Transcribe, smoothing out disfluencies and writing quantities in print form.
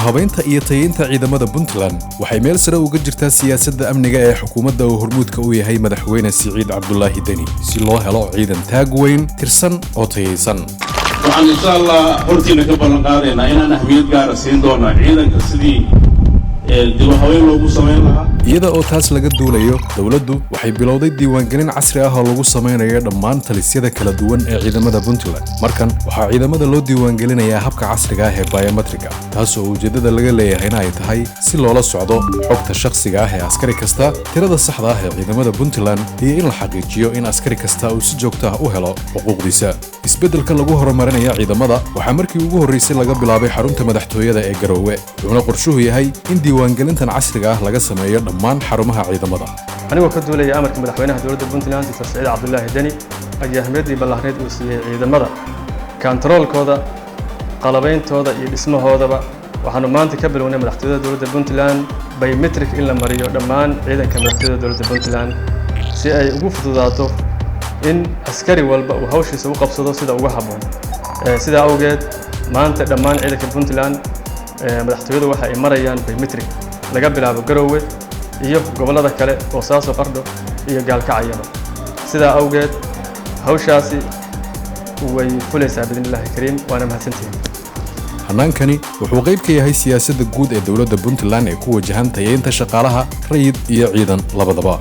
Habaynta iyo tayeynta ciidamada Puntland waxay meel sare uga jirtaa siyaasadda amniga ee xukuumadda uu hormuudka u yahay Madaxweyne Siciid Cabdulaahi Deni, si loo helo ciidan taag weyn, tirsan oo tayaysan. Waxaan insha Allah hortiina ka ballan qaadaynaa inaan ahmiyad gaara siin doona ciidanka sidii dib u habeyn loogu samayn lahaa. Iyada oo taas laga duulayo, dowladdu waxay bilowday diiwaangelin casri ah oo lagu samaynayo dhammaan talisyada kala duwan ee ciidamada Puntland. Markan waxaa ciidamada loo diiwaangelinayaa habka casriga ah ee biometric-ga, taas oo ujeeddada laga leeyahayna ay tahay si loola socdo xogta shakhsiga ah ee askari kasta, tirada saxda ah ee ciidamada Puntland iyo in la xaqiijiyo in askari kasta uu si joogto ah u helo xuquuqdiisa. Isbeddelka lagu horumarinaya ciidamada waxaa markii ugu horreysay laga bilaabay xarunta madaxtooyada ee Garoowe, wuxuuna qorshuhu yahay in diiwaangelintan casriga ah laga sameeyo dhammaan xarumaha ciidamada. Anigoo ka duulaya amarka madaxweynaha dowladda Puntland, Dr. Saciid Cabdulaahi Deni, ayaa ahmiyaddii ballaarneed uu siiyey ciidamada, kantaroolkooda, qalabeyntooda iyo dhismahoodaba, waxaanu maanta ka bilownay madaxtooyada dowladda Puntland biometric in la mariyo dhammaan ciidanka madaxtooyada dowladda Puntland, si ay ugu fududaato in askari walba uu hawshiisa u qabsado sida ugu habboon. Sidaa awgeed, maanta dhammaan ciidanka Puntland madaxtooyadu waxa ay marayaan biometric, laga bilaabo Garoowe iyo gobollada kale, Boosaaso, Qardho iyo Gaalkacyaba. Sidaa awgeed hawshaasi way fulaysaa biidni Illaahi kariim, waana mahadsantihiin. Hannaankani wuxuu qayb ka yahay siyaasadda guud ee dowladda Puntland ee ku wajahan tayeynta shaqaalaha rayid iyo ciidan labadaba.